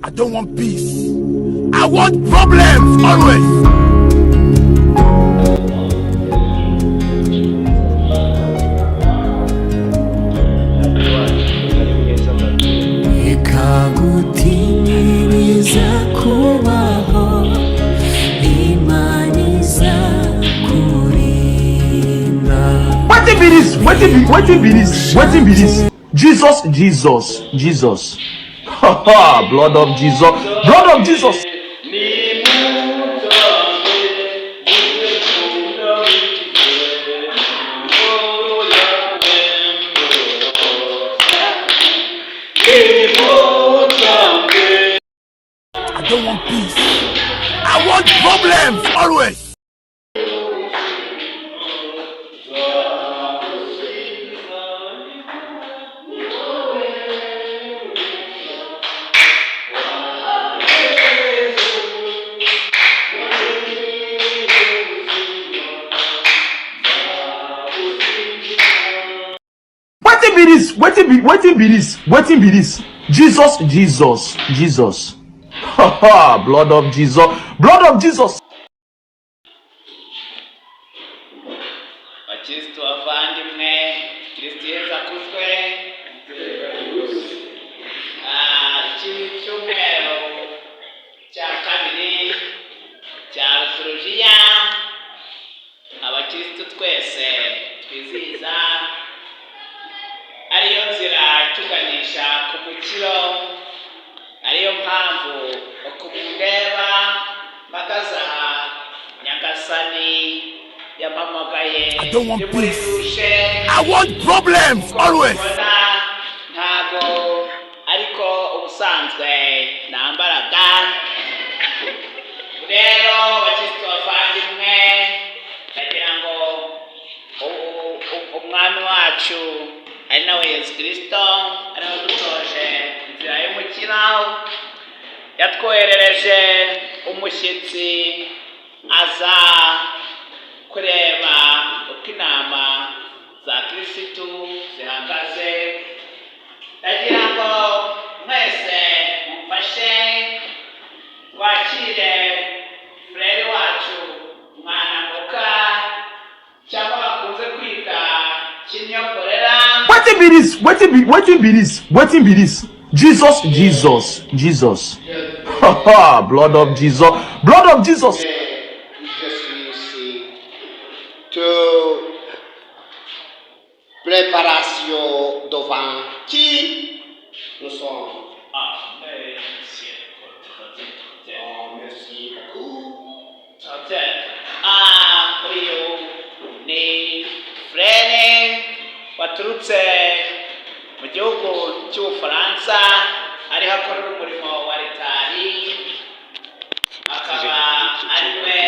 I don't want peace. I want problems always. Reka gutinyiriza kubaho Imana izakurinda. Wetin be this? Wetin be, wetin be this? Wetin be this? Jesus, Jesus, Jesus. Blood of Jesus, blood of Jesus. I don't want peace. I want problems always. Wetin be this? Wetin be, wetin be this? Wetin be this? Jesus, Jesus, Jesus. Blood of Jesus, blood of Jesus. Bakristo bavandimwe, Kristo Yezu akuzwe. Iki ni icyumweru cya kabiri cya liturujia abakristo twese twizihiza, ariyo nzira ituganisha ku mukiro, ariyo mpamvu uku mundeba mpagaze aha Nyagasani yampamagaye. I don't want Ndi muri peace. dushe. I want problems always. Ubona ntago ariko ubusanzwe nambaraga. Rero bakristo bavandimwe, ndagira ngo umwami wacu ari nawe Yesu Kirisito, ari we dutoje inzira y'umukiro, yatwoherereje umushyitsi aza kureba uko intama za Kirisitu zihagaze. Ndagira ngo mwese mumfashe twakire frère wacu Mwanamuka, cyangwa bakunze kwita Kinyokorera. Wetin be this? Wetin be, wetin be this? Wetin be this? Jesus, Jesus, Jesus. Blood of Jesus, blood of Jesus. Je suis ici. Te préparation devant qui nous sommes. Oh, merci beaucoup. Uyu ni frère waturutse mu gihugu cy'Ubufaransa, ariho akorera umurimo wa ritari, akaba ari we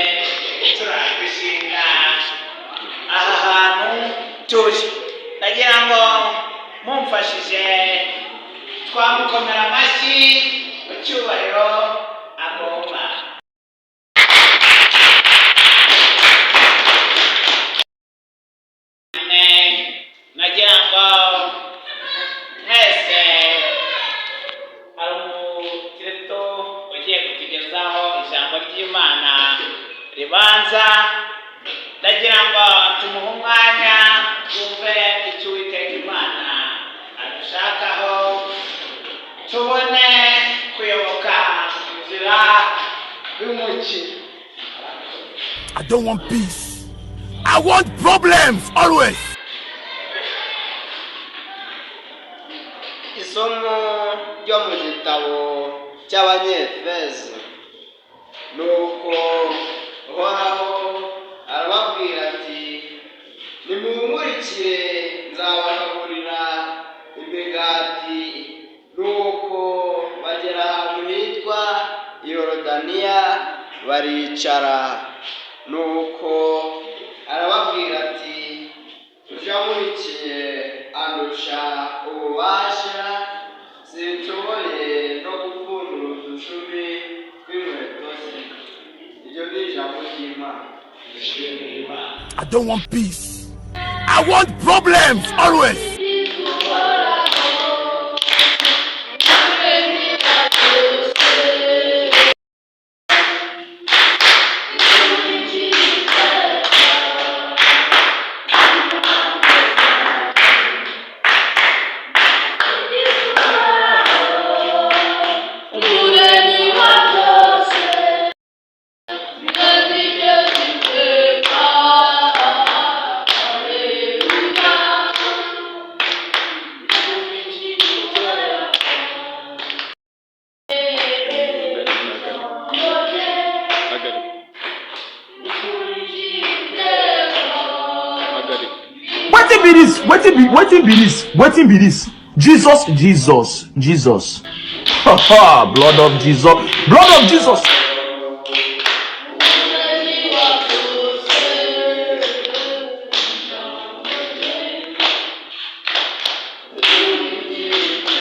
ucuranga ishinga aha hantu turi. Ndagira ngo mumfashije twamukomera amashyi mu cyubahiro agomba. Nagira ngo mwese, hari umukristo ugiye kutugezaho ijambo ry'Imana ribanza. Ndagira ngo tumuhe umwanya twumve icyo Uwiteka Imana adushakaho, tubone kuyoboka inzira y'umukiro. I don't want peace. I want problems always. Isomo ryo mu gitabo cy'Abanyefeso. Nuko Uhoraho arababwira ati: "Nimunkurikire, nzabagaburira imigati." Nuko bagera ahantu hitwa Yorodaniya, baricara. Nuko arababwira ati: "Uje ankurikiye andusha ububasha, sinshoboye no gupfundura udushumi tw'inkweto ze." Iryo ni ijambo ry'Imana. I don't want peace. I want problems always. Wetin be this? Wetin be this? Jesus, Jesus, Jesus. Blood of Jesus. Blood of Jesus.